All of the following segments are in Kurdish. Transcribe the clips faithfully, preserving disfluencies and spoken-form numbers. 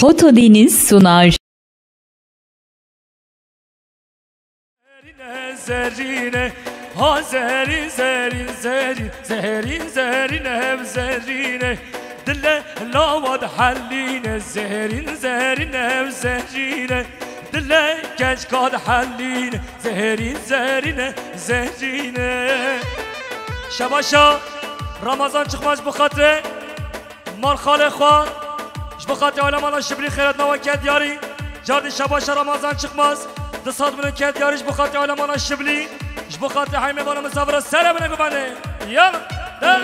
Foto Deniz sunar. Zerrîne, zerrîne, ha zerrîn, zerrîn, zerrîn, zerrîn, zerrîne, ev zerrîne. Dile lawa dihelîne, zerrîn, zerrîne, ev zerrîne. Dile keçka dihelîne, zerrîn, zerrîne, zerrîne. Şebaşa Ramazan Çıkmaz bu xatirê Mal xalê xwe, ji bo xatirê alemana Şiblî xêretna we ket diyarî. Cardî şebaşa Ramazan Çıkmaz, du sed milyon ket diyarî ji bo xatirê alemana Şiblî, ji bo xatirê heymê vana misafira sere bine guvenê. Yala, de.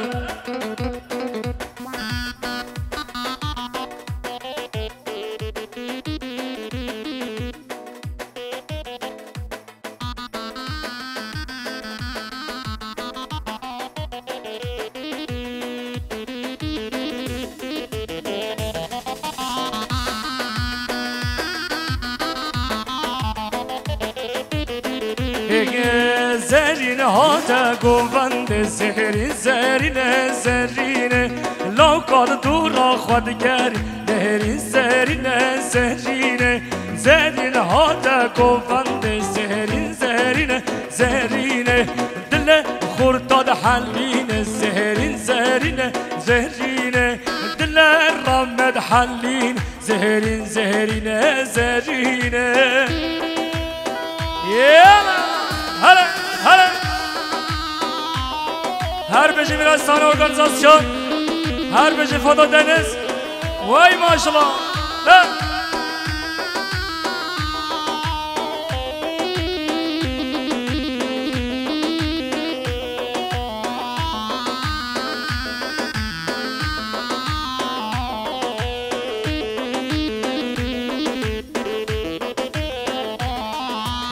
Hege zerîn hate govende, zerîn, zerîne, zerîne. Lawka di dûra xwe digerî, zerîn, zerîne, zerîne. Zerîn hate govende, zerîn, zerîne, zerîne. Dile xurta dihelîne, zerîn, zerîne, zerîne. Dile rame dihelîne, zerîn, zerîne, zerîne. Yala, hele, hele. Her bijî Mîrasan Organizasyon, her bijî Foto Deniz. Vay maşallah. He.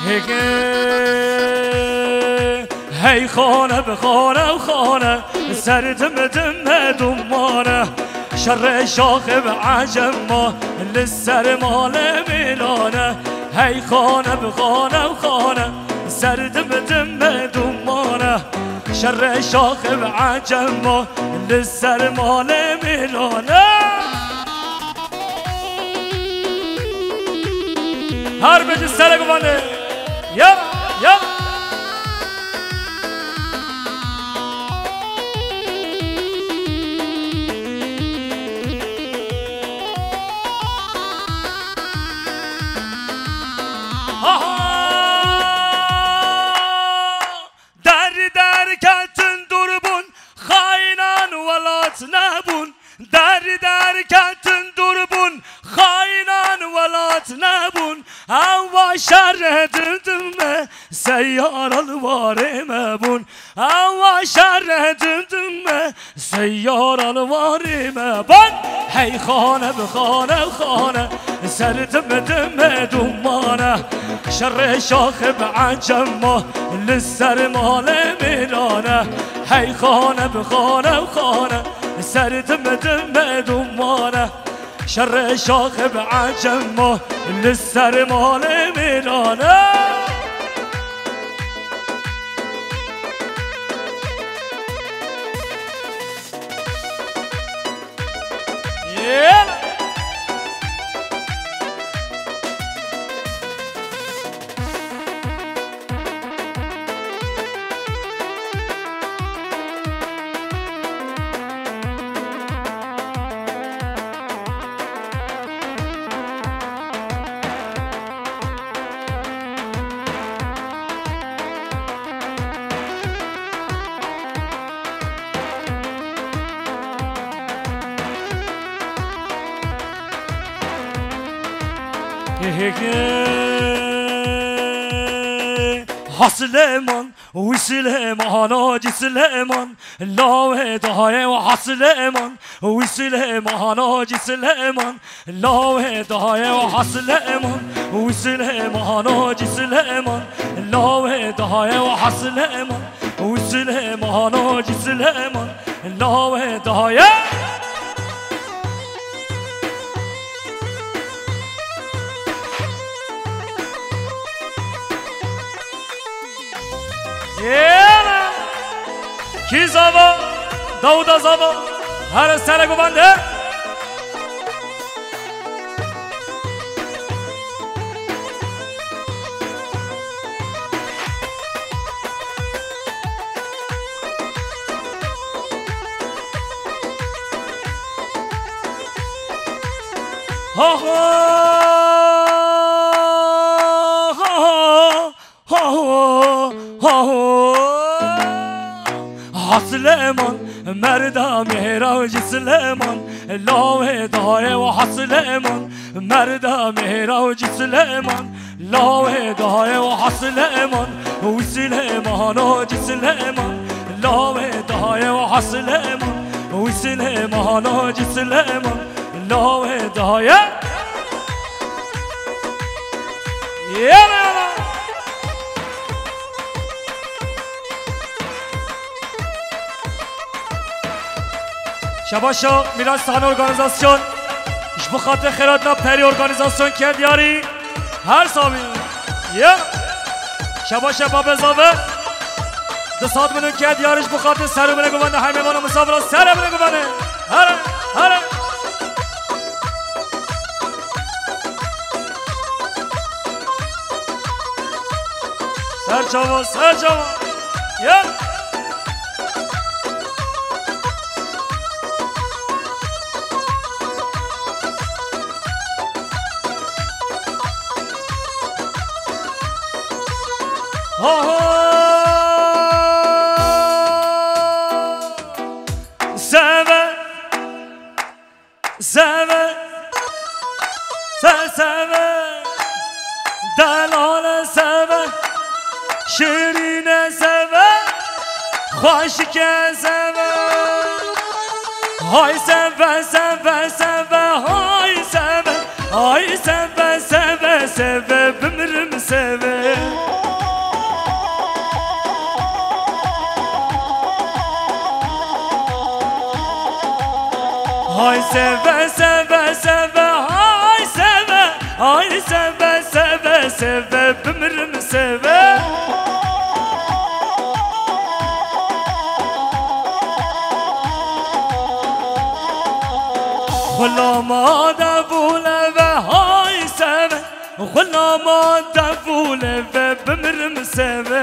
Hege, hey xane bi xane û xane, ser dim dim me dumane. Şerê şaxê bi ecem ma, li ser malê mêlane. Hey xane bi xane û xane, ser dim dim me dumane. Şerê şaxê bi ecem ma, li ser malê mêlane. Her bijî serê guvanê. Yap, yap. Ha, ha. Derî derketin dûr bûn, xaînan welat nebûn. Derî derketin dûr bûn, xaînan welat nebûn. Ewa şerê dimdim me, seyara li warê me bûn. Ewa şerê dimdim me, seyara li warê me ban. Hey xane bi xane xane, ser dim dim me dumane. Şerê şaxê bi ecem ma, li ser malê mêlane. Hey xane bi xane xane, ser dim dim me dumane. Şerê şaxê bi ecem ma, li ser malê mêlane. Ha Silêman, wî Silêman, Hacî Silêman, lawê dayê û Ha Silêman, wî Silêman, Hacî Silêman, lawê dayê û Ha Silêman, wî Silêman, Hacî Silêman, lawê dayê û Ha Silêman, wî Silêman, Hacî Silêman, lawê dayê. Yêna! Kî zava? Dawuda zava. Here sere guvande. Ha ha, ha ha, ha ha, ha ha. Ha Silêman, merda mêhra wî Silêman, lawê dayê wî ha Silêman, merda mêhra wî Silêman, lawê dayê wî ha Silêman, wî Silêmano cî Silêman, lawê dayê wî ha Silêman, wî Silêmano cî Silêman, lawê dayê. Yala, yala. Şebaşa Mîraç Sahne Organîzasyon ji bo xatir xêratina perî organîzasyon kir diyarî. Her sabî. Ya. Şebaşa Babê Zave. Du sed milyon kir diyarî ji bo xatir ser û binê guvende, hemê vana misafira ser û binê guvende. Here, here. Ser çava, ser çava. Yek. Ha ha. Seve. Seve, se-, seve, delale seve, şirîne seve, xweşike seve. Hay seve, seve, seve, hay seve, hay seve, seve, seve, bimirim seve. Hay seve, seve, seve, hay seve, hay seve, seve, seve, bimirim seve. Xulama de bûle ve hay seve. Xulama devûle ve bimirim seve.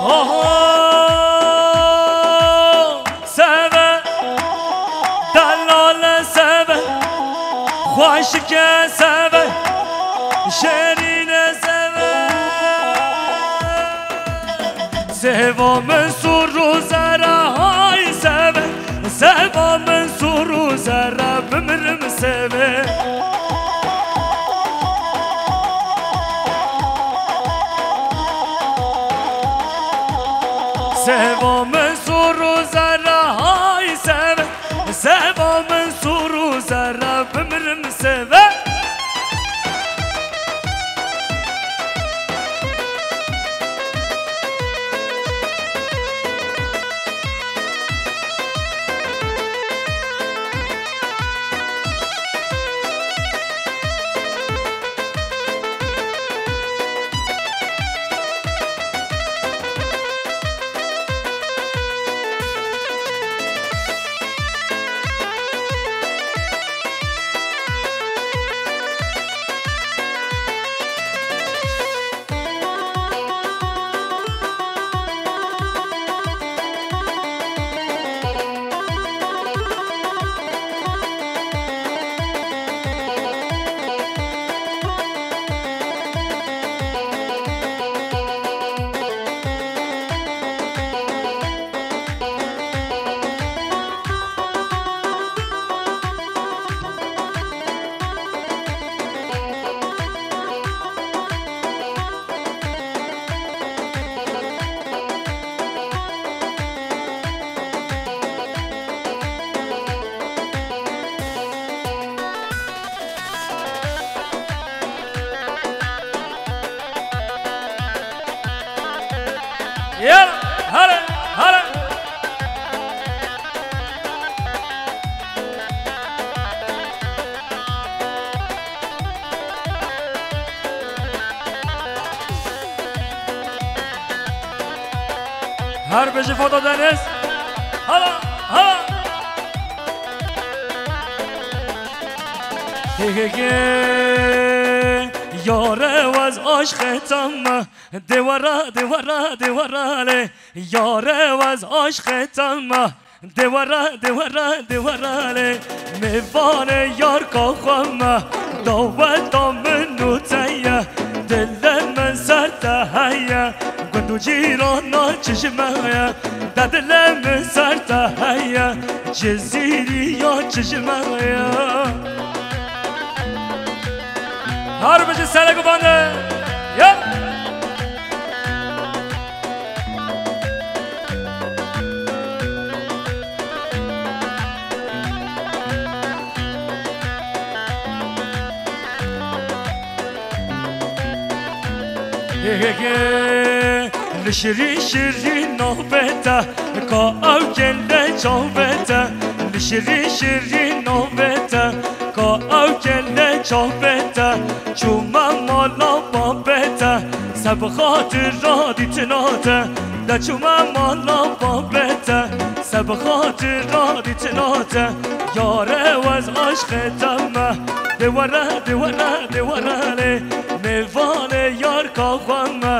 Oho! Seve, delale seve, xweşike seve, şêrîne seve. Seva min sûr û zere hay seve, seva min sûr û zere bimirim seve. Seva min sûr û zere hay seve, seva min sûr û zere bimirim seve. Her bijî Fado Deniz. Hala, hala. He he he. Yare wez aşqê tam. Dewara, dewara, dewara lê. Yare wez aşqê tam. Dewara, dewara, dewara lê. Mêvanê yarka xwe me. Daweta min û te ye. Dilê min ser te heye. Gund û cîrana çijme ye. De dilê min ser te heye. Cizîriya çijme ye. Her bijî serek û bande. Ya. Li şirî şirî navê te, ka ew kele çavê te. Li şirî şirî navê te, ka ew kele çavê te. Çûme mala babê te, se bi xatira dîtina te. De çûme mala babê te, se bi xatira dîtina te. Yare wez aşqê te me. Dê were, dê were, dê were lê. Mêvanê yarka xwe me.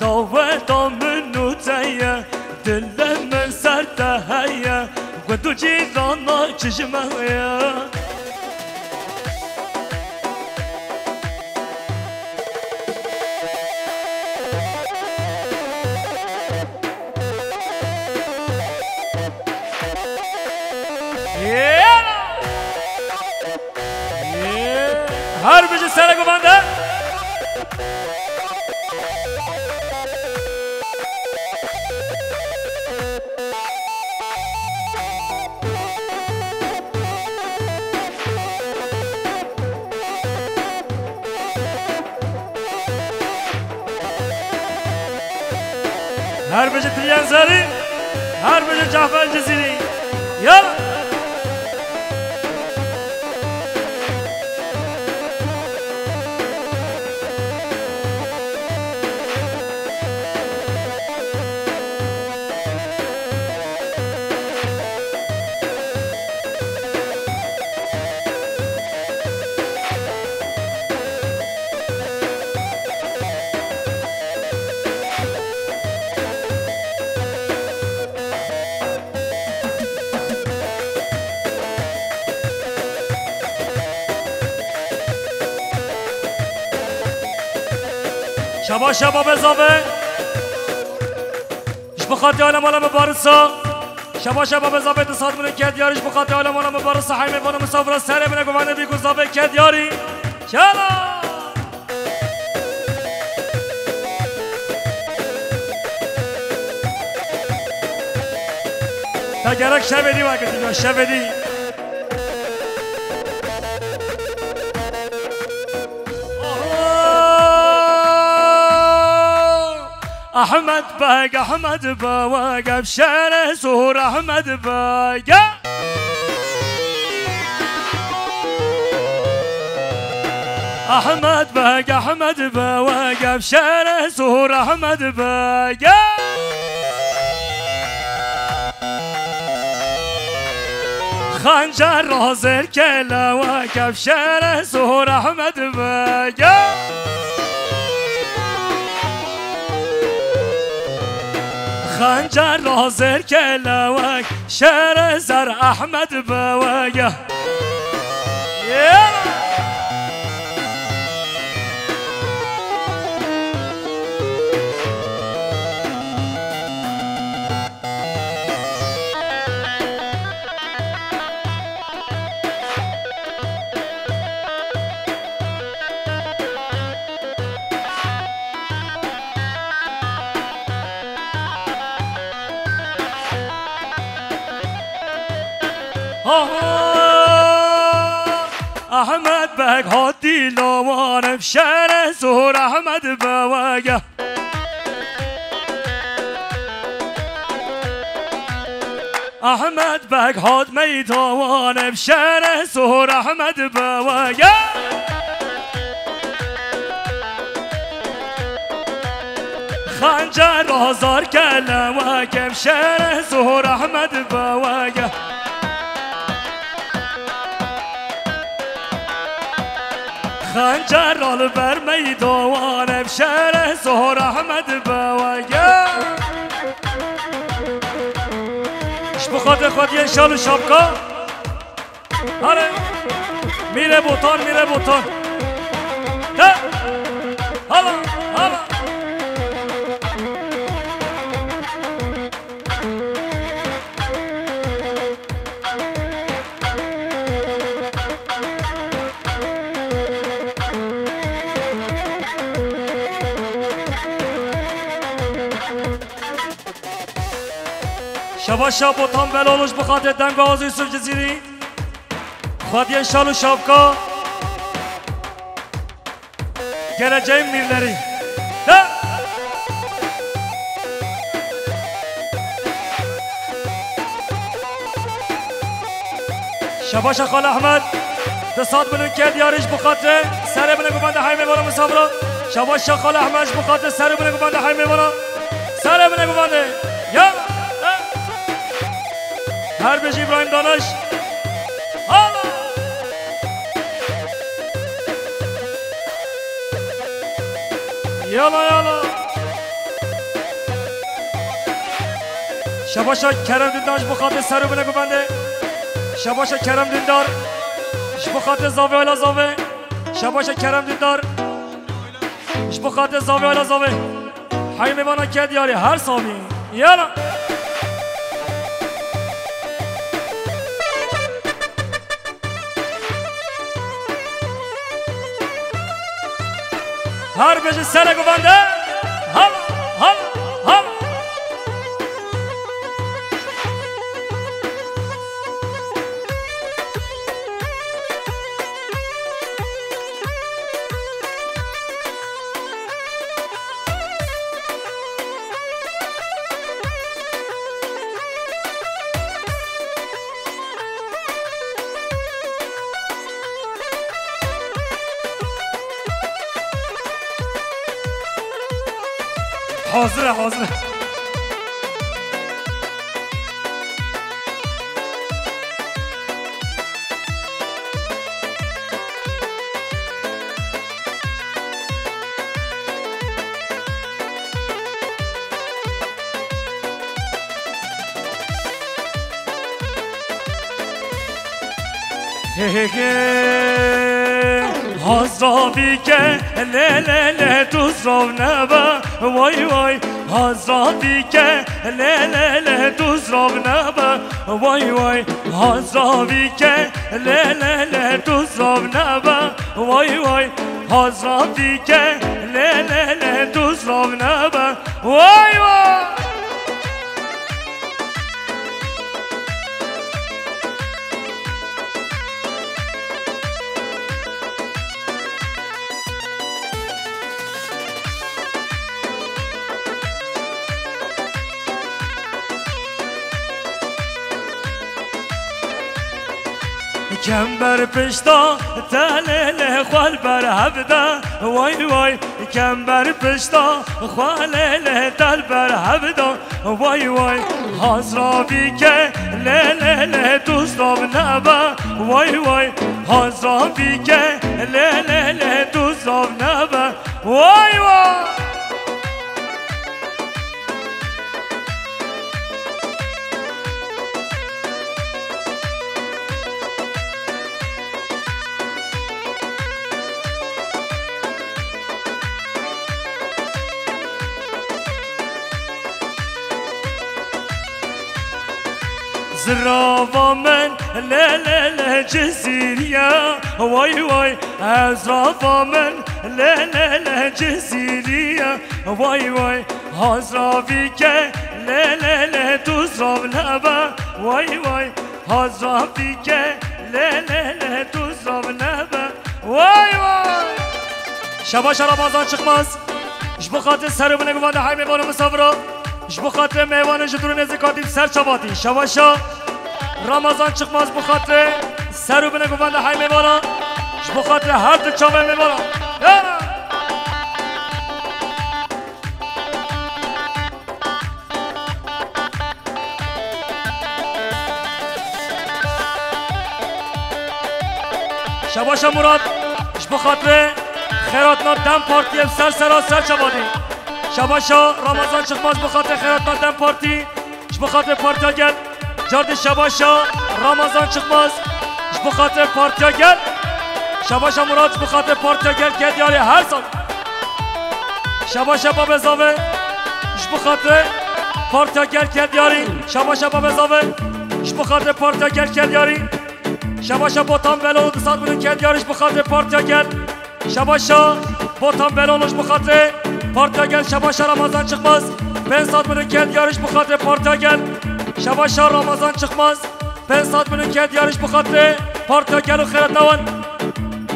Daweta min û te ye. Dilê min ser te heye. Gund û cîrana çijme ye. Her bijî serek û bande. Her bijî Tilyen Zerî, her bijî Cafer Cizîrî. Yala! Şaba şaba be zabe. Ji bi xatê alem alem barisa. Şaba şaba be zabe di sat min ket yarî. Ji bi xatê alem alem barisa. Heyme vana misafira serê min e, govane bî ku zabe ket yarî. Şaba. Ta gerek şevê dî wekirî ya, şevê dî. Ahmet Beg, Ahmet Bawag, ev şere zor Ahmet Beg. Ahmet Beg, Ahmet Bawag, ev şere zor Ahmet Beg. Xencer hazir kelewek, ev şere zor Ahmet Beg. Xencer hazir kelewek, şere zer Ahmet Bawag. Yeah! Aha! Ahmet Beg hatî lawanim şere zor Ahmet Bawag. Ahmet Beg hat meydawan, ev şere zor Ahmet Bawag. Xencer azar kele weke, şere Zuhur Ahmed be weke. Xencer al ber meydan, şere Zuhur Ahmed be weke. Ji bo xatir Xwediyê şal û şapka. Hale. Mîre Botan, Mîre Botan. De. Hala, hala. Şebaşa Botan Belalo ji bo xatir deng û awazê Yusuf Cizîrî. Xwediyê şal û şapka. Geleceğin mirleri. De. Şebaşa Xal Ahmed. Di sat binin ke diyarî ji bo xatir. Serê bine guvende heymê vana misafira. Şebaşa Xal Ahmed ji bo xatir serê bine guvende heymê vana. Serê bine guvende. Ya. Her bijî İbrahim Danaş. Hala. Yala, yala. Şebaşa Kerem Dündar ji bo xatir serû bine guvende. Şebaşa Kerem Dündar. Ji bo xatir zavê ala zavê. Şebaşa Kerem Dündar. Ji bo xatir zavê ala zavê. Heymê vana ke diyarî her savî. Yala. Her bijî serê guvende. Hal, hal, hal. Hazir e, hazir e. Hê, hê, hê. Hazra bike, lê, lê, lê, tu zrav nebe. Way, way. Hazra bike, lê, lê, lê, tu zrav nebe. Way, way. Hazra bike, lê, lê, lê, tu zrav nebe. Way, way. Hazra bike, lê, lê, lê, tu zrav nebe. Way, way. Kember pişta te lê lê xwel ber hevde. Way, way. Kember pişta xwe lê lê tel ber hevda. Way, way. Hazra bike, lê, lê, lê, tu zrav nebe. Way, way. Hazra bike, lê, lê, lê, tu zrav nebe. Way, way. Zirava min lê lê lê Cizîriye, way way. Zirava min lê lê lê Cizîriye, way way. Hazra bike lê lê lê tu zrav nebe, way way. Hazra bike lê lê lê tu zrav nebe, way way. Şebaşa Ramazan Çıkmaz. Ji bo xatir serû bine guvande heymê vana misafira. Ji bo xatir mêvanê ji dûr û nêzîk hatî ser çavatî. Şebaşa Ramazan Çıkmaz ji bo xatir serû bine guvande heymê vana. Ji bo xatir her du çavê mêvana. Ya! Şabaşa Murat, ji bo xatirê xêratina DEM Partiyê bi ser sera ser çavadî. Şabaşa Ramazan Çıkmaz ji bo xatirê xêratina DEM Partî, ji bo xatirê Partiya Gel. Cardî şabaşa Ramazan Çıkmaz ji bo xatirê Partiya Gel. Şabaşa Murat ji bo xatirê Partiya Gel ke diyarî her sal. Şabaşa Babê Zavê ji bo xatirê Partiya Gel ke diyarî. Şabaşa Babê Zavê ji bo xatirê Partiya Gel ke diyarî. Şabaşa Botan Belol du sed milyon ke diyarî ji bo xatirê Partiya Gel. Şabaşa Botan Belol ji bo xatirê Partiya Gel. Şabaşa Ramazan Çıkmaz pênc sed milyon ke diyarî ji bo xatirê Partiya Gel. Şabaşa Ramazan Çıkmaz pênc sed milyon ke diyarî ji bo xatirê Partiya Gel û xêratina wan.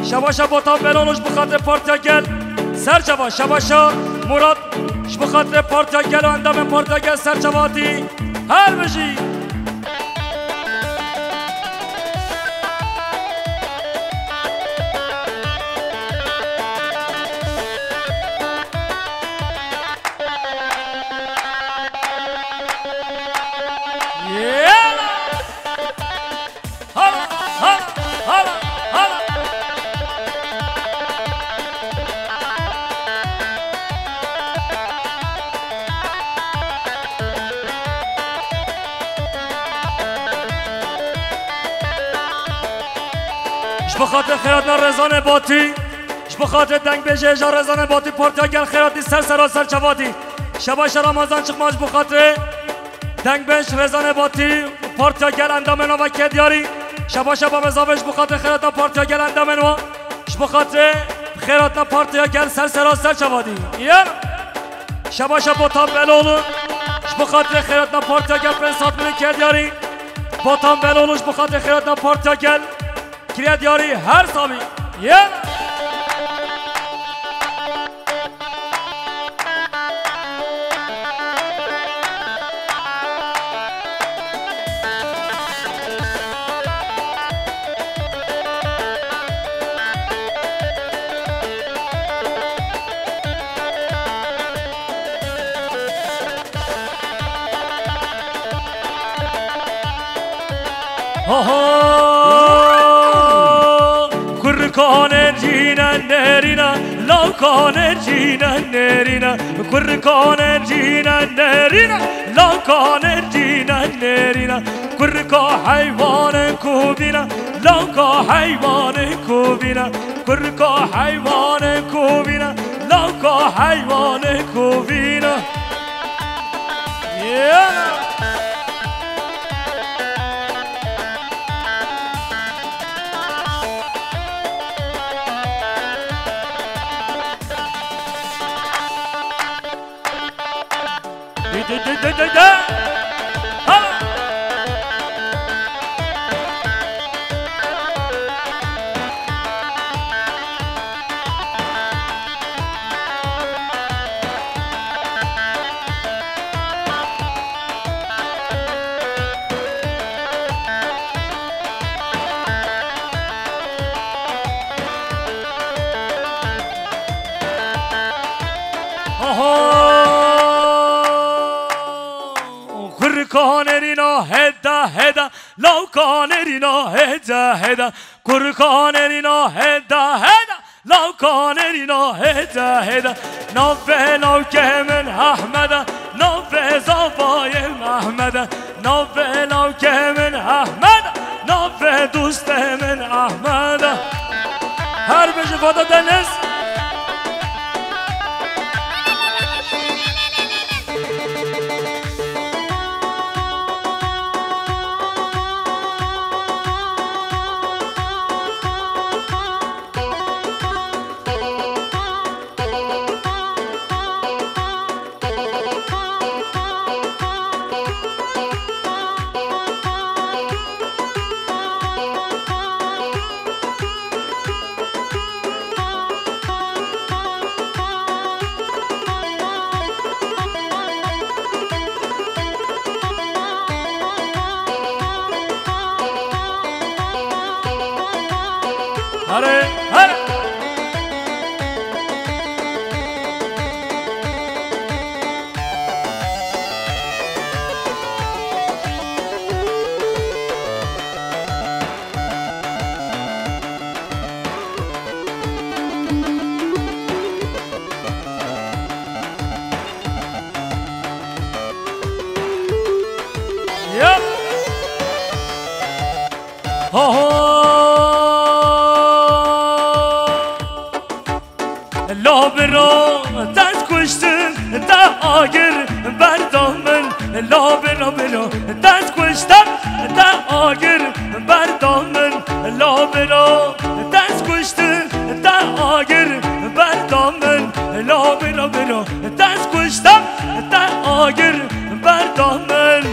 Şabaşa Botan Belol ji bo xatirê Partiya Gel. Serçava şabaşa Murat ji bo xatirê Partiya Gel û endamên Partiya Gel serçava hatî. Her bijî. Yela! Hala, hala, hala, hala. Ji bo xatirê xêratina Rezanê Batî, ji bo xatirê dengbêjê hêja Rezanê Batî, Partiya Gel xêratî ser sera ser çavadî. Şabaşa Ramazan Çıkmaz ji bo xatirê dengbêj Rezanê Batî, Partiya Gel endamên ava ke diyarî. Şabaşa Babê Zavê ji bo xatirê xêratina Partiya Gel endamên wa. Ji bo xatirê xêratina Partiya Gel ser sera ser çavadî. Yer. Şabaşa Botan Belol ji bo xatirê xêratina Partiya Gel pênc sed milyon ke diyarî. Botan Belol ji bo xatirê xêratina Partiya Gel kiriye diyarî her sabî. Yer. Ho ho! Kurkanê cîne nêrîne, lawkanê cîne nêrîne. Kurkanê cîne nêrîne, lawkanê cîne nêrîne. Kurka heywanê kovîne, lawka heywanê kovîne. Kurka heywanê kovîne, lawka heywanê kovîne. Yeah! Dê, dê, dê, dê, dê, dê. Hala. Aha! Kurka nêrîna heda heda, lawka nêrîna heda heda. Kurka nêrîna heda heda, lawka nêrîna heda heda. Navê lawkê min Ehmed e, navê zavayê min Ehmed e. Navê lawkê min Ehmed e, navê dostê min Ehmed e. Her bijî Fada Deniz. Lo biro, te kuştin, te agir berda min. Lo biro, biro, te kuştin, te agir berda min. Lo biro, te kuştin, te agir berda min. Lo biro, biro, te kuştin, te agir berda min.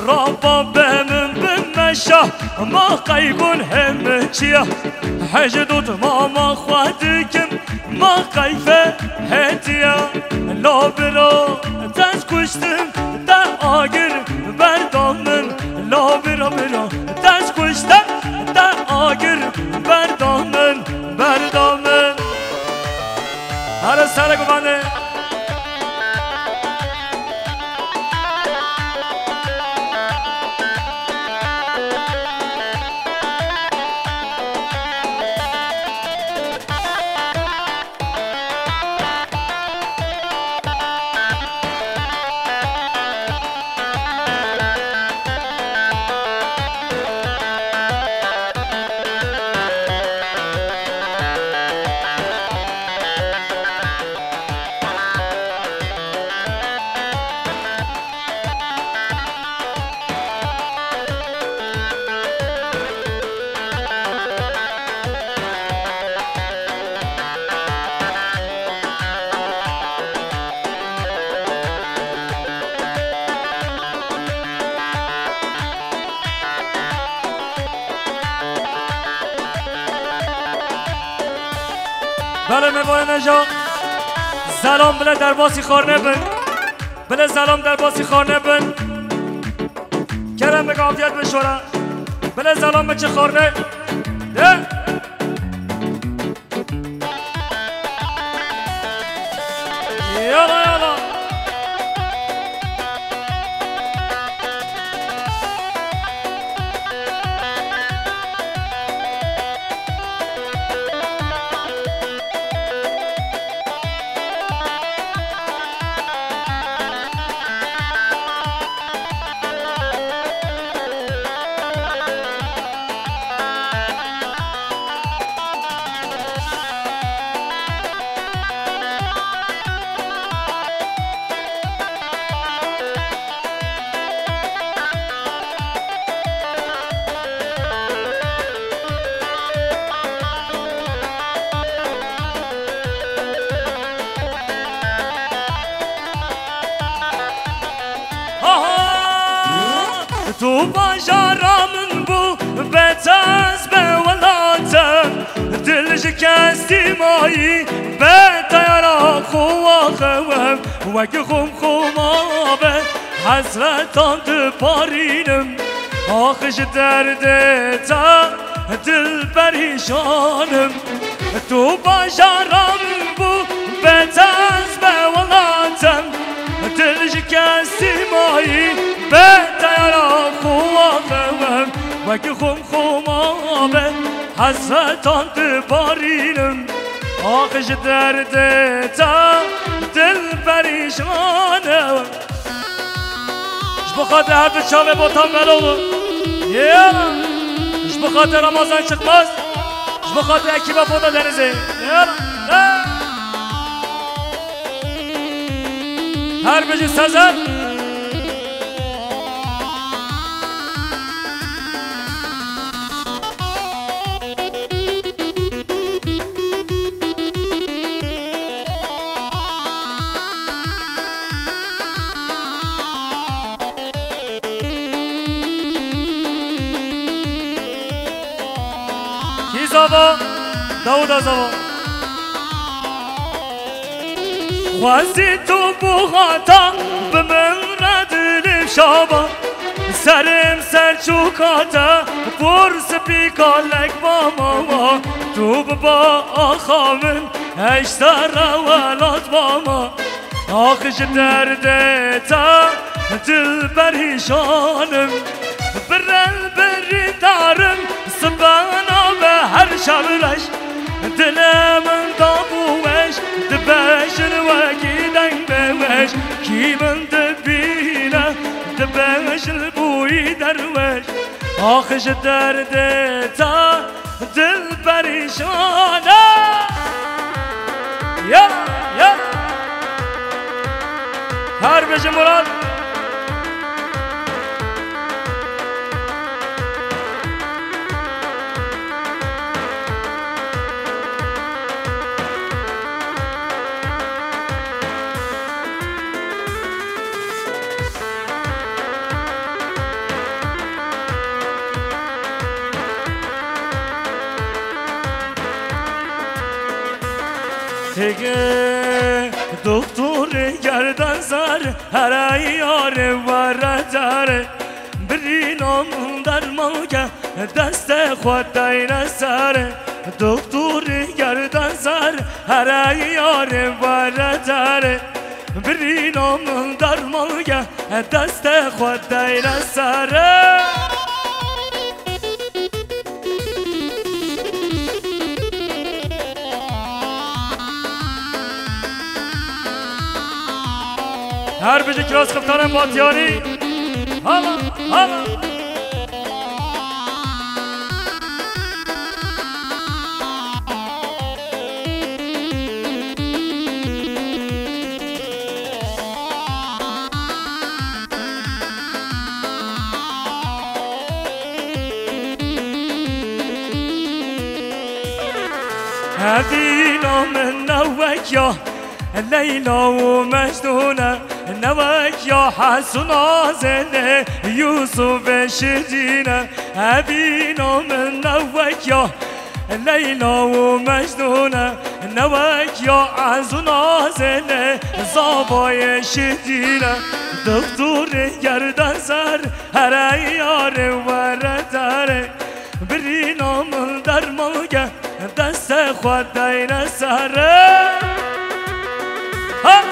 Raba be min bi meşa, ma qey gun hem çiya. Hecdût mama xwe dikim, ma qeyfe hetiya. Lo biro, te kuştin, te agir berda min. Lo biro, biro, te kuştin, te agir berda min, berda min. Hare sere guvane. Belê, mêvanê neja. Zelam bile derbasî xar nebin. Bile zelam derbasî xar nebin. Kerem bik afiyet bişore. Bile zelam mi çi xar ne. De. Yala, yala. Aha! Tu bajara min bû, be te ez be welate. Dil ji kestî mayî, be teyara xwe waxewem. Wek xum xuma be, hesretan diparînim. Ax ji derdê te, dil perîşan im. Tu bajara min bû, be te ez be welate. Dil ji kestî mayî, be teyara xwe waxewem. Wek xum xuma be, hesretan diparînim. Ax ji derdê te, dil perîşan im. Ji bo xatir her du çavê Botan Beloğlu. Yeah. Ji bo xatir Ramazan Çıkmaz. Ji bo xatir ekiba Foda Denizê. Yeah. Yeah. Her bijî Sezer. Kî zava? Dawuda zava. Xwezî tu bû hata bi min re dilê şaba. Serim ser çûka te pûr spî kalek bama. Tu bi ba axa min heşt serre welat bama. Ax ji derdê te dil perîşan im, birel birîndar im, sibena ve her şev reş. Dilê min dabû weş, dibêjin wekî deng bi weş, kî min dibîne, dibêjin bûyî derweş. Ax ji derdê te dil perîşan e. Ya, ya. Her bijî Murat. Hege doktor gerdan sar, herayar varadar. Birîna min derman ke, destê xwe deyne ser. Doktor gerdan sar, herayar varadar. Birîna min derman ke, destê xwe deyne ser. Her bijî Kiraz Xiftanên Batyanî. Hala, hala. Evîna min ne wek ya Leyla û Mecnûn e, ne wek ya Hesû Nazê lê Yûsufê Şirîn e. Evîna min ne wek ya Leyla û Mecnûn e, ne wek ya Ezû Nazê lê Zavayê Şirîn e. Doktorê gerdan ser, here yarê were derê. Birîna min derman ke, destê xwe deyne sere. Ha!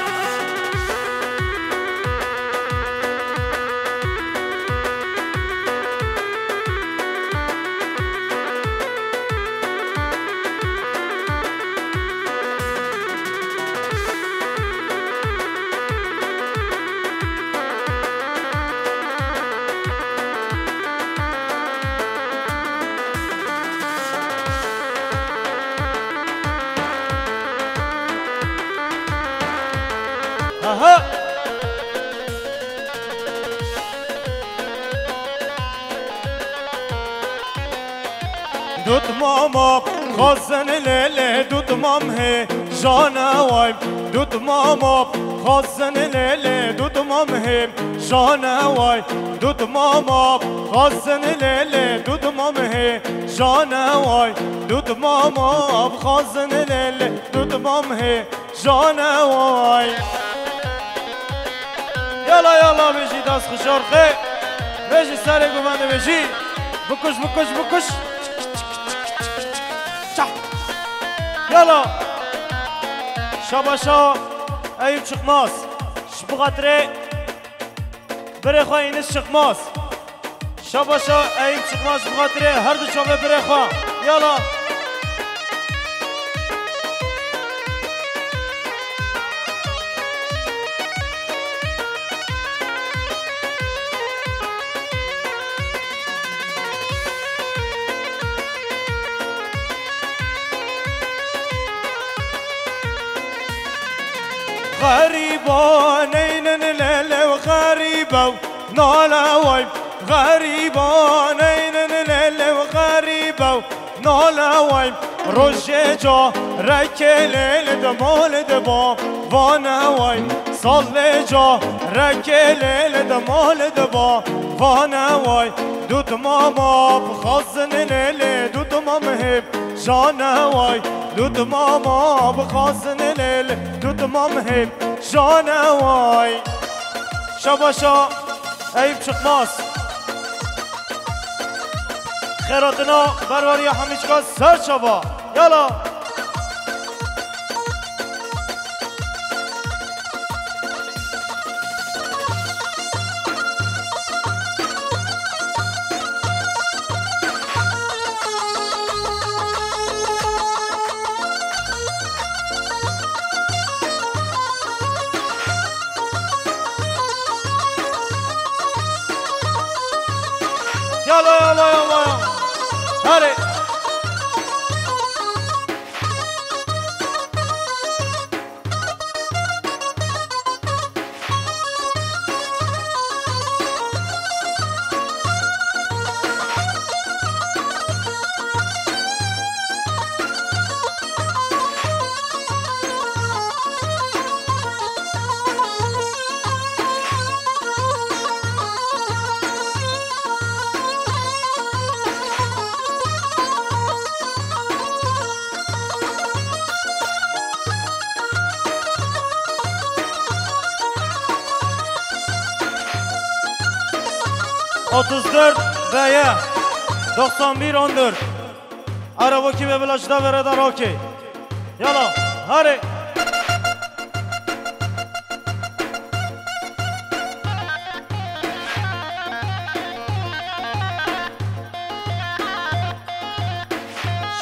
Aha! Dut mama, xazin lê lê, dut mam hê, jane way. Dut mama, xazin lê lê, dut mam hê, jane way. Dut mama, xazin lê lê, dut mam hê, jane way. Dut mama, xazin lê lê, dut mam hê, jane way. Yala, yala, bêjî dest xişar xê. Bêjî serê guvende bêjî. Bikuş, bikuş, bikuş. Çah. Yala. Şabaşa Eyüp Çıkmaz. Ji bo xatirê birê xwe Înis Çıkmaz. Şabaşa Eyüp Çıkmaz, bi xatirê her du çavê birê xwe. Yala. Xerîba neynin lê lê û xerîbe û nale way. Xerîba neynin lê lê û xerîbe û nale way. Rojê carekê lê lê di mal de ba vane way. Salê carekê lê lê di mal de ba vane way. Dut mama bixwazin lê lê dut mam hê jane way. Dut mama bixwazin lê lê dut mam hê jane way. Şabaşa Eyüp Çıkmaz. Xêratina berwariya hemîçka ser çava. Yala. Hadi. Otuz dört B Y doksan bir on dört. Arabokî ve Bila ji deverê de rokê. Yala, hare.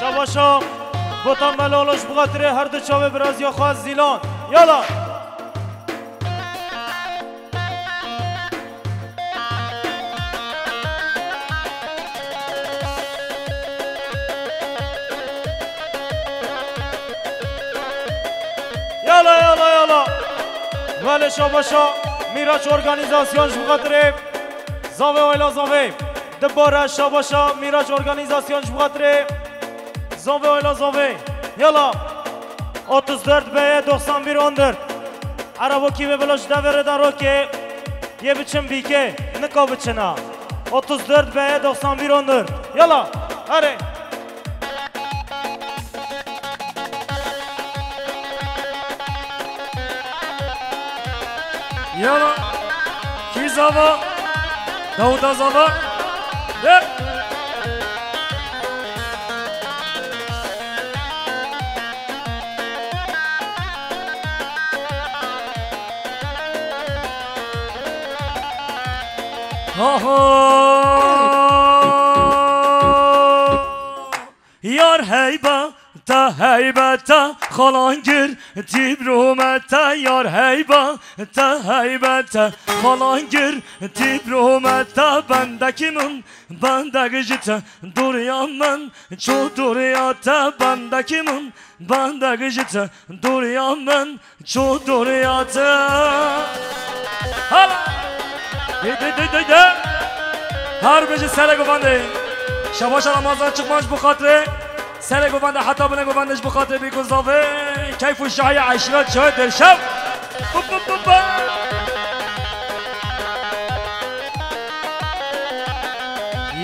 Şabaşa Botan Belalo ji bo xatirê her du çavê biraziya xwe Zîlan. Yala. Yala, yala, yala. Belê, şabaşa Mîraç Organîzasyon ji bo xatirê Zavê Oyla Zavê. Dibare, şabaşa Mîraç Organîzasyon ji bo xatirê Zavê Oyla Zavê. Yala. Otuz dört B Y doksan bir on dört. Arabokî ve Bila ji deverê de rokê. Yê biçin bîkê, nika biçina. Otuz dört B Y doksan bir on dört. Yala, hare. Yala. Kî zava? Dawuda zava. Ve. Aha! Yar heybeta, heybeta, xalangir tîbrûmeta, yar heybeta, heybeta, xalangir tîbrûmeta, bendekî min, bendek ji te, dûriya min, çû dûriya te, bendekî min, bendek ji te, dûriya min, çû dûriya te. Hala! Dey, dey, dey, dey, dey. Her bijî serê govendê. Şabaşa Ramazan Çıkmaz ji bo xatirê serê govendê heta binê govendê ji bo xatirê bî ku zavê keyf û şahî eşîret çaye derşev. Bu, bu, bu, bu.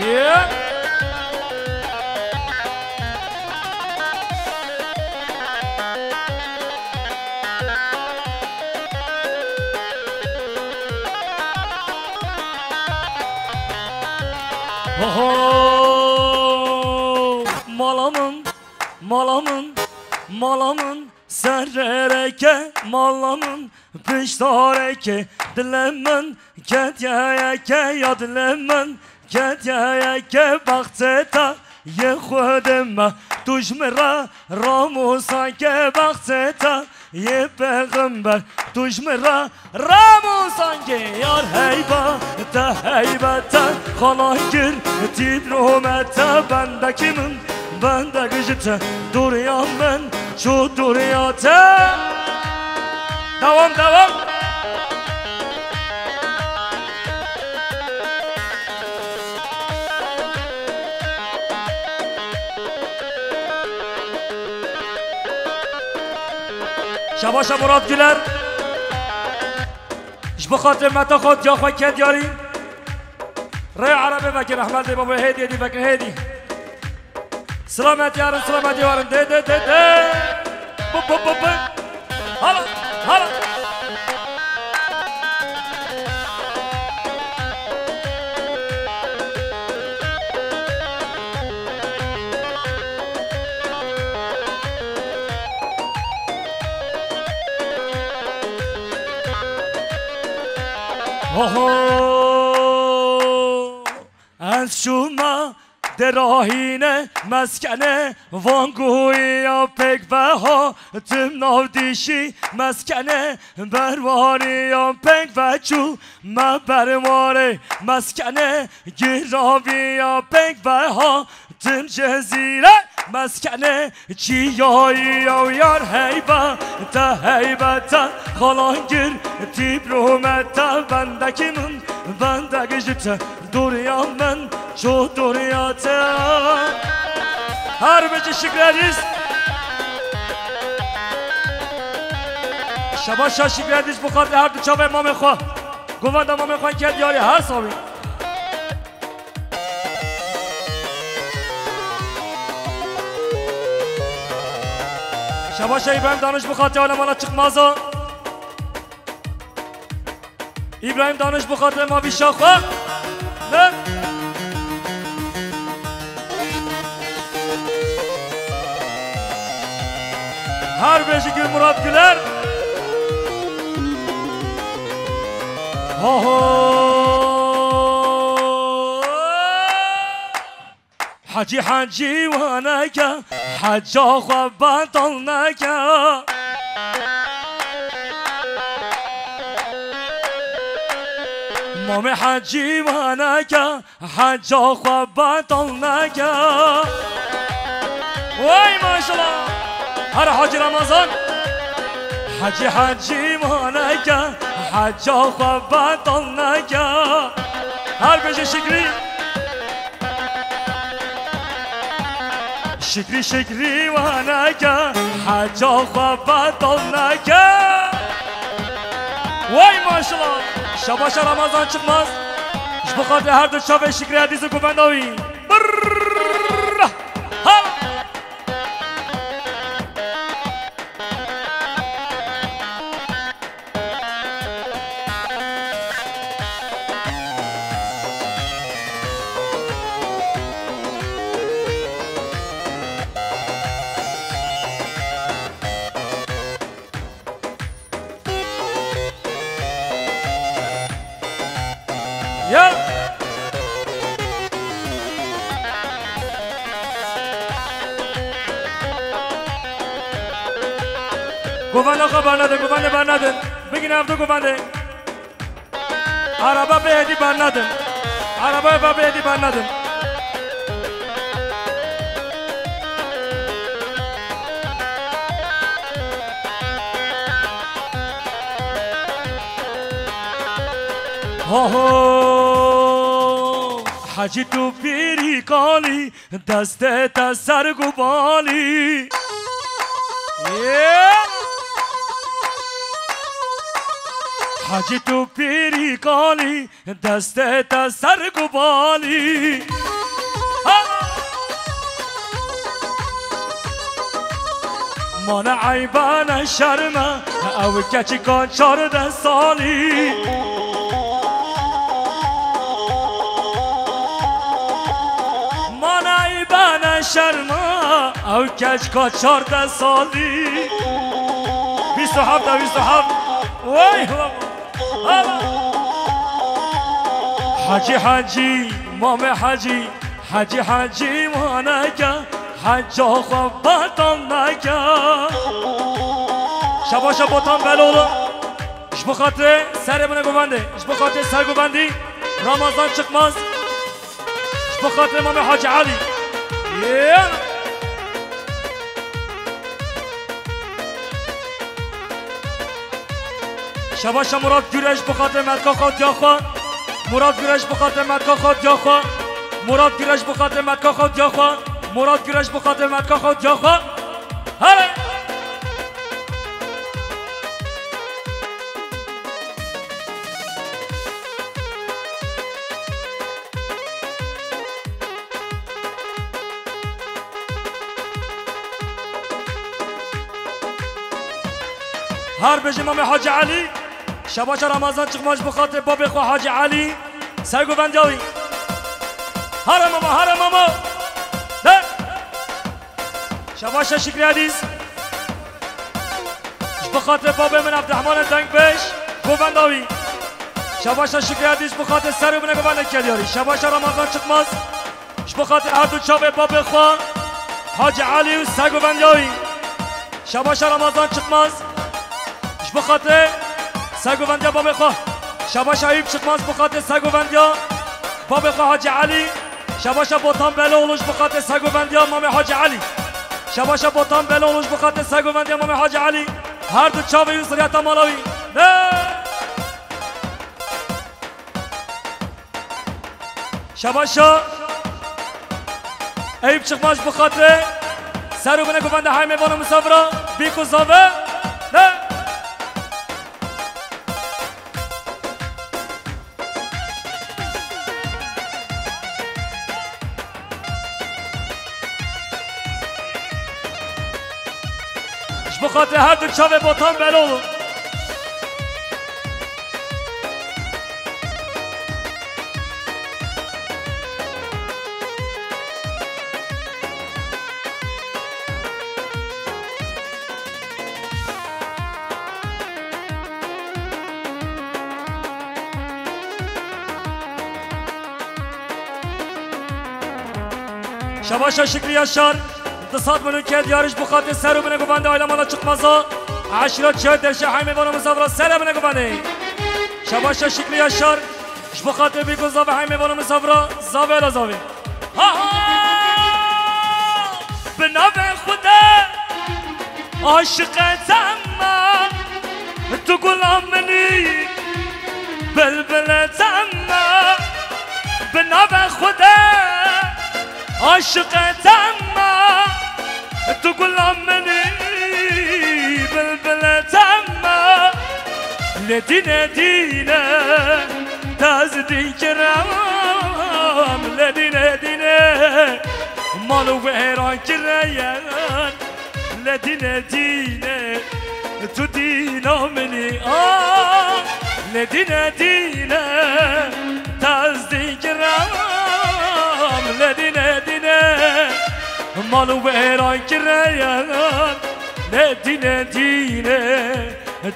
Yeah. Oho! Mala min, mala min, mala min, serereke, mala min, piştareke, dilê min, ketiye yeke, ya dilê min, ketiye yeke, baxtê te yê Xwedê me, tu ji min re ramûsa ke, baxtê te yê pêxember, tu ji min re ramûsa ke. Yar heybete, heybete, xalangir tîbrûmete, bendekî min, bendek ji te, dûriya min, çû dûriya te. Devam, devam. Şabaşa Murat Güler. Ji bo xatirê Meta xwe, diya xwe ke diyarî. Rê Erebê vekir, Ehmed Bey Babo, hêdî, hêdî vekir, hêdî. Selamet yarın, selamet yarın. De, de, de, de. Bu, bu, bu, bu. Hala, hala. Oho. Ez şûma derahîne meskene, vanguya pêk veha tim nav dîşî meskene, berwariya pêk veçû me berwarê meskene, giraviya pêk veha Tim Cezîre meskenê çiyayî ew yar heybete, heybete. Xalangir dîplomete, bendekî min, bendek ji te, doriya min, ço doriya te. Her bijî Şikredîz. Şebaşa Şikredîz bi xatirê her du çavê mamê xwe. Govenda mamê xwe ke diyarî her sabî. Şebaşa Îbrahîm Daniş bi xatirê alemana Çıkmaza. Îbrahîm Daniş bi xatirê mavîşa xwe. Ne? Her bijî Gül Murat Güler. Ho ho. Hecî, hecî wane ke, heca xwe betal neke. Mamê hecî wane ke, heca xwe betal neke. Wey maşallah. Her Hacî Ramazan. Hecî, hecî wane ke, heca xwe betal neke. Her bijî Şikrî. Şikrî, Şikrî wane ke, heca xwe betal neke. Wey maşallah. Şebaşa Ramazan Çıkmaz. Ji bo xatirê her du çavê Şikrî Edîz û govenda wî. Brrrr. Ha! Ya! Govenda xwe bernedin, govendê bernedin. Bigine ev du govendê. Araba bê hêdî bernedin. Arabaya ba bê hêdî bernedin. Ho ho, Hecî tu pîrî kalî, destê te ser gubalî. Yê! Hecî tu pîrî kalî, destê te ser gubalî. Ha! Mane eybe ne şerme, ew keçika çardeh salî. Mane eybe ne şerme, ew keçika çardeh salî. Bîst û heft, bîst û heft. Wey, wey. Hecî, Hecî, Mamê Hecî, Hecî, Hecî wane ke, heca xwe betal neke. Şebaşa Botan Beloğlu. Ji bo xatirê serê min e govendê. Ji bo xatirê sergovendî Ramazan Çıkmaz. Ji bo xatirê Mamê Hacî Elî. Yê! Şebaşa Murat Güreş bi xatirê metka xwe diya xwe. Murat Güreş bi xatirê metka xwe diya xwe. Murat Güreş bi xatirê metka xwe diya xwe. Murat Güreş bi xatirê metka xwe diya xwe. Hele! Her bijî Mamê Hacî Elî, şebaşa Ramazan Çıkmaz bi xatirê babê xwe Hacî Elî, sergovendiya wî. Hare mama, hare mama. De. Şebaşa Şikrî Edîz. Ji bo xatirê babê min Evdirehmanê Dengbêj, govenda wî. Şebaşa Şikrî Edîz, ji bo xatirê serê min e govendekî diyarî. Şebaşa Ramazan Çıkmaz. Ji bo xatirê her du çavê babê xwe, Hacî Elî û sergovendiya wî. Şebaşa Ramazan Çıkmaz. Ji bo xatirê sergovendiya babê xwe. Şebaşa Eyüp Çıkmaz, ji bo xatirê sergovendiya babê xwe Hacî Elî. Şebaşa Botan Beloğlu ji bo xatirê sergovendiya Mamê Hacî Elî. Şebaşa Botan Beloğlu ji bo xatirê sergovendiya Mamê Hacî Elî. Her du çavê wî ziriyeta mala wî. Ne! Şebaşa Eyüp Çıkmaz ji bo xatirê ser û binê govendê Heymê Vano Misafira, Bîk û Zave. Ne! Ji bo xatirê her du çavê Botan Beloğlu. Şebaşa Şikrî Yaşar, du sed milyon ked yarî ji bo xatirê ser û binê govendê aîla mala Çıkmaza, eşîra Çiya Derşe Heymê Vano Misafira ser e binê govendê. Şebaşa Şikrî Yaşar, ji bo xatirê Bîk û Zave Heymê Vano Misafira, Zave la Zave. Ha ha! Bi navê Xwedê aşiqê te me, tu gula min î, bilbilê te me. Bi navê Xwedê aşiqê te me, tu gula min î, bilbilê te me. Lê dîne dîne, te ez dîn kiram, lê dîne dîne, mal û wêran kireyên. Lê dîne dîne, tu dîna min î, ah. Lê dîne dîne, te ez dîn kiram, lê dîne dîne, mal û wêran kireyên. Lê dîne dîne,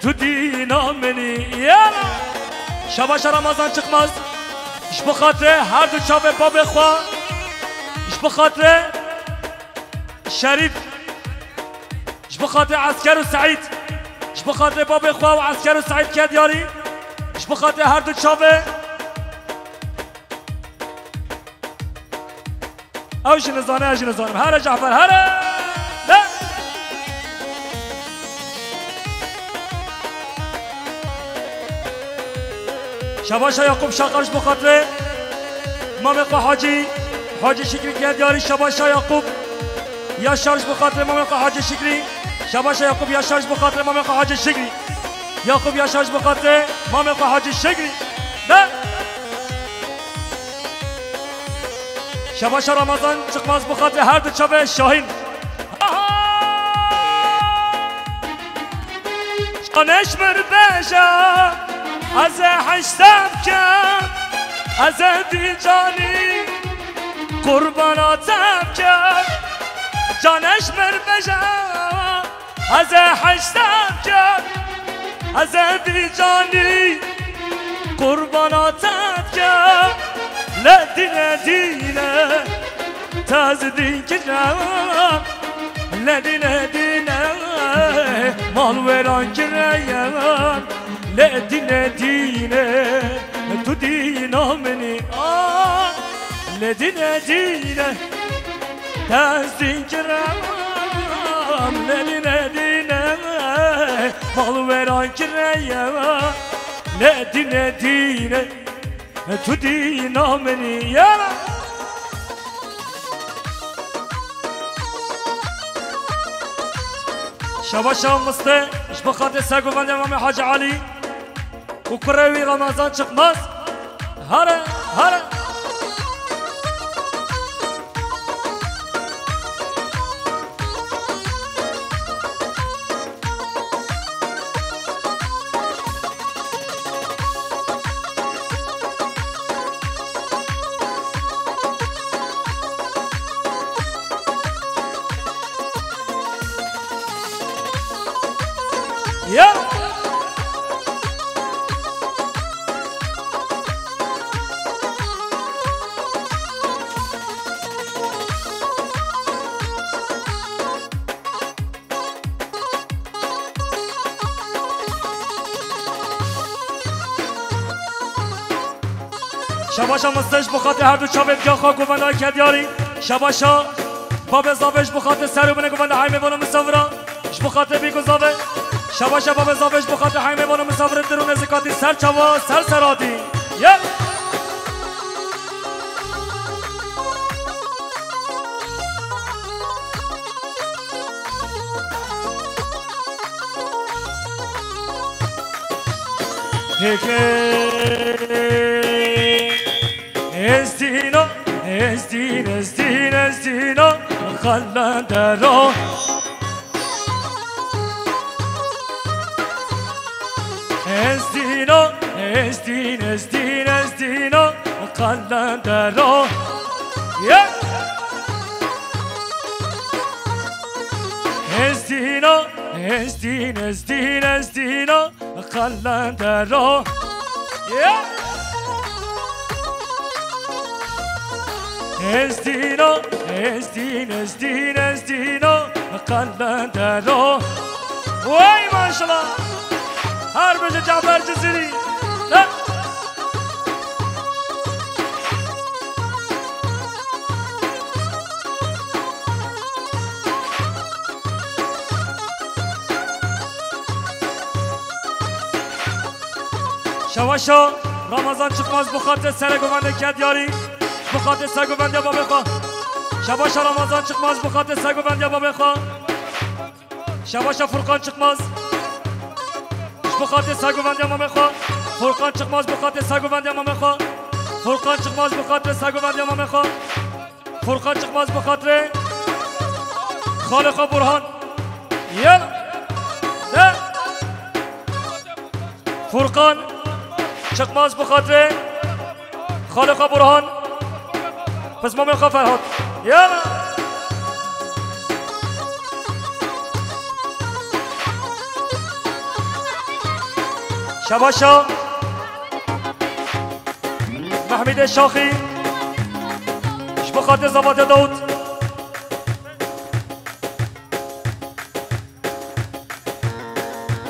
tu dîna min î, ya. Şebaşa Ramazan Çıkmaz, ji bo xatirê her du çavê babê xwe, ji bo xatirê Şerîf, ji bo xatirê Esker û Seîd, ji bo xatirê babê xwe û Esker û Seîd Kedyarî, ji bo xatirê her du çavê. Ew jî nizane, ez jî nizanim. Here Cafer, here! De! Şebaşa Yakup Şakar ji bo xatirê mamê xwe Hacî, Hacî Şikrî Kedyarî. Şebaşa Yakup Yaşar ji bo xatirê mamê xwe Hacî Şikrî. Şebaşa Yakup Yaşar ji bo xatirê mamê xwe Hacî Şikrî. Yakup Yaşar ji bo xatirê mamê xwe Hacî Şikrî. De! Şebaşa Ramazan Çıkmaz bo xatirê her du çavê Şahîn. Canê ji min bêje, ez ê hişte bikim, ez ê vî canî qurbana te bikim. Canê ji min bêje, ez ê hişte bikim, ez ê vî canî qurbana te dikim. Lê dîne dîne, te ez dîn kirim. Lê dîne dîne, mal wêran kirim. Lê dîne dîne, tu dîna min î, ah. Lê dîne dîne, te ez dîn kirim, lê dîne dîne, mal wêran kireye, lê dîne dîne, tu dîna min î, ya. Şebaşa Mistê, ji bo xatirê sergovendiya Mamê Hacî Elî û kurê wî Ramazan Çıkmaz. Here, here. Ya. Şebaşa Mistê ji bo xatirê her du çavê diya xwe govenda Kedyarî. Şebaşa Babê Zavê ji bo xatirê ser û binê govenda Heymê Vano Misafira. Ji bo xatirê bîk û zavê. Şebaşa Babê Zavê ji bo xatirê Heymê Vano Misafirê dir û nêzîkatî ser çava ser ser hatî. Ye. Heke ez dîna, ez dîn, ez dîn, ez dîna, xelendera. Ez dîna, ez dîn, ez dîn, ez dîna, xelendera. Ye! Ez dîna, ez dîn, ez dîn, ez dîna, xelendera. Ye! Ez dîna, ez dîn, ez dîn, ez dîna, xelendera. Wey maşallah! Her bije Cafer Cizîrî. He! Şebaşa Ramazan Çıkmaz bo xatirê serê govendê Kedyarî, bo xatirê sergovendiya babê xwe. Şebaşa Ramazan Çıkmaz bo xatirê sergovendiya babê xwe. Şebaşa Furkan Çıkmaz. Ji bo xatirê sergovendiya mamê xwe. Furkan Çıkmaz bo xatirê sergovendiya mamê xwe. Furkan Çıkmaz bo xatirê sergovendiya mamê xwe. Furkan Çıkmaz bo xatirê xalê xwe Burhan. Yel. De. Furkan Çıkmaz bo xatirê xalê xwe Burhan. Pismamê xwe Ferhat. Yala. Şebaşa Mehmîdê Şaxî. Ji bo xatirê Zavatê Dawud.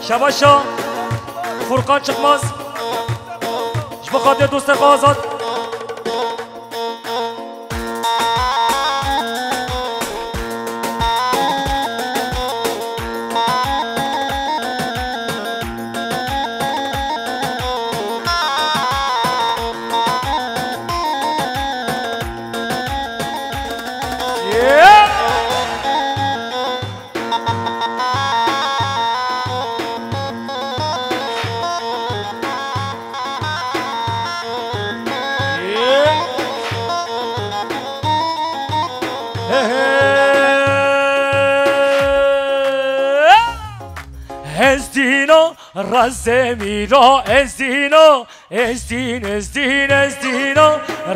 Şebaşa Furkan Çıkmaz. Ji bo xatirê dostê xwe Azad. Ez dîno, razê mîro, ez dîno. Ez dîn, ez dîn, ez dîno,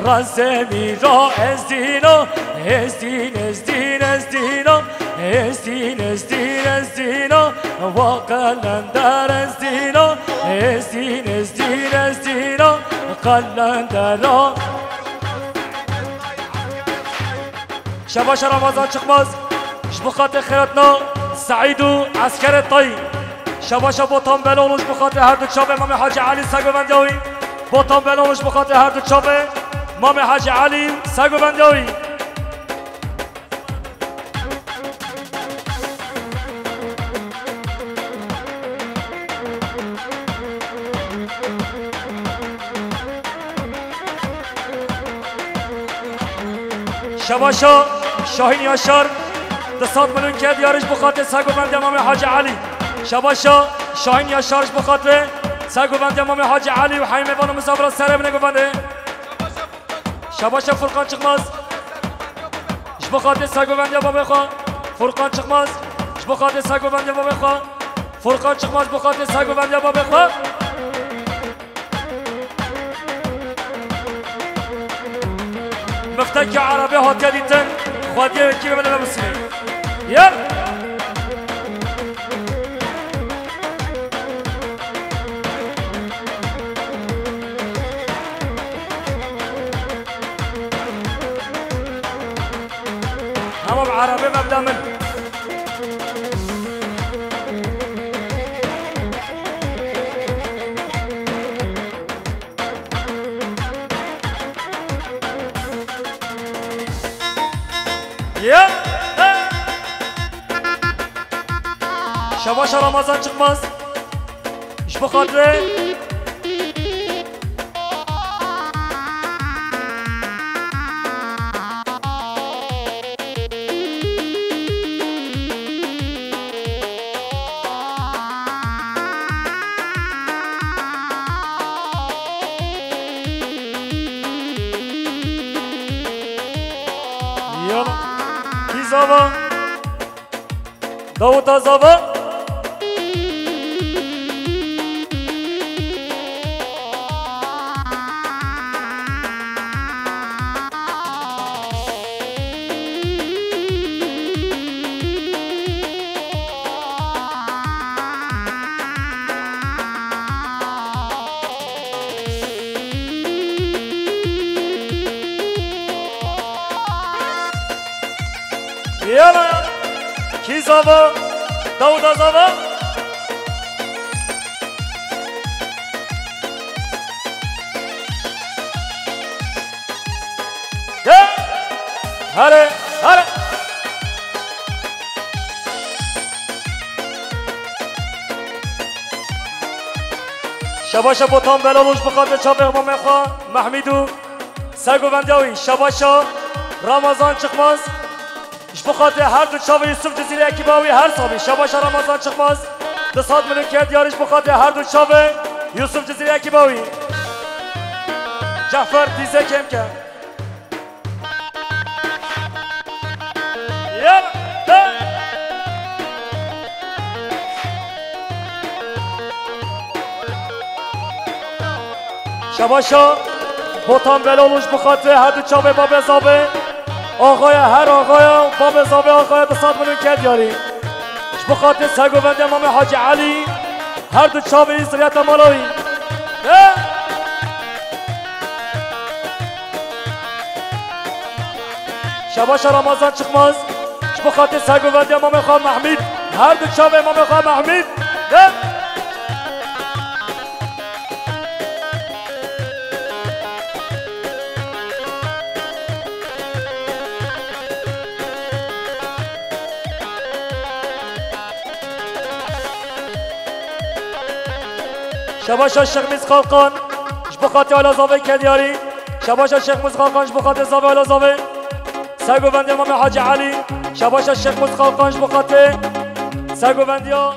razê mîro, ez dîno. Ez dîn, ez dîn, ez dîno, ez dîn, ez dîn, ez dîno, wa qelender ez dîno. Ez dîn, ez dîn, ez dîno, qelendera. Şebaşa Ramazan Çıkmaz, ji bo xatirê Xêratna Seîd û Eskerê Tayî. Şebaşa Botan Beloğlu, ji bo xatirê her du çavê Mamê Hacî Elî, sergovendiya wî. Botan Beloğlu, ji bo xatirê her du çavê Mamê Hacî Elî, sergovendiya wî. Şebaşa Şahîn Yaşar, di sed milyon Kedyarî, ji bo xatirê sergovendiya Mamê Hacî Elî. Şebaşa Şahîn Yaşar, ji bo xatirê sergovendiya Mamê Hacî Elî û Heymê Vano Misafira serê binê govendê. Şebaşa Furkan Çıkmaz. Ji bo xatirê sergovendiya babê xwe. Furkan Çıkmaz. Ji bo xatirê sergovendiya babê xwe. Furkan Çıkmaz ji bo xatirê sergovendiya babê xwe. Miftekî Erebê hatiye dîtin. Xwediyê wekî ve bine ve bismî. Yer. Hema bi erebê me bide min. Şebaşa Ramazan Çıkmaz. Ji bo xatirê. Yala. Kî zava? Dawuda zava. Yala, yala. Kî zava? Dawuda zava. De. Here, here. Şebaşa Botan Belal ji bo xatirê çavê mamê xwe Mehmîd û sergovendiya wî. Şebaşa Ramazan Çıkmaz. Ji bo xatirê her du çavê Yusuf Cizîrî, ekiba wî her sabî. Şebaşa Ramazan Çıkmaz. Du sed milyon ke diyarî ji bo xatirê her du çavê Yusuf Cizîrî, ekiba wî. Cafer dîze kêm ke. Yala. Şebaşa Botan Belal û ji bo xatirê her du çavê babê zavê, axaya her axaya, babê zavê axaya du sed milyon ke diyarî. Ji bo xatirê sergovendiya Mamê Hacî Elî, her du çavê ziriyeta mala wî. He? Şebaşa Ramazan Çıkmaz, ji bo xatirê sergovendiya mamê xwe Mehmîd, her du çavê mamê xwe Mehmîd, de. Şebaşa Şexmîz Xalqan, ji bo xatirê ala zavê ke diyarî. Şebaşa Şexmîz Xalqan, ji bo xatirê zavê ala zavê. Sergovendiya Mamê Hacî Elî. Şebaşa Şexmîz Xalqan, ji bo xatirê sergovendiya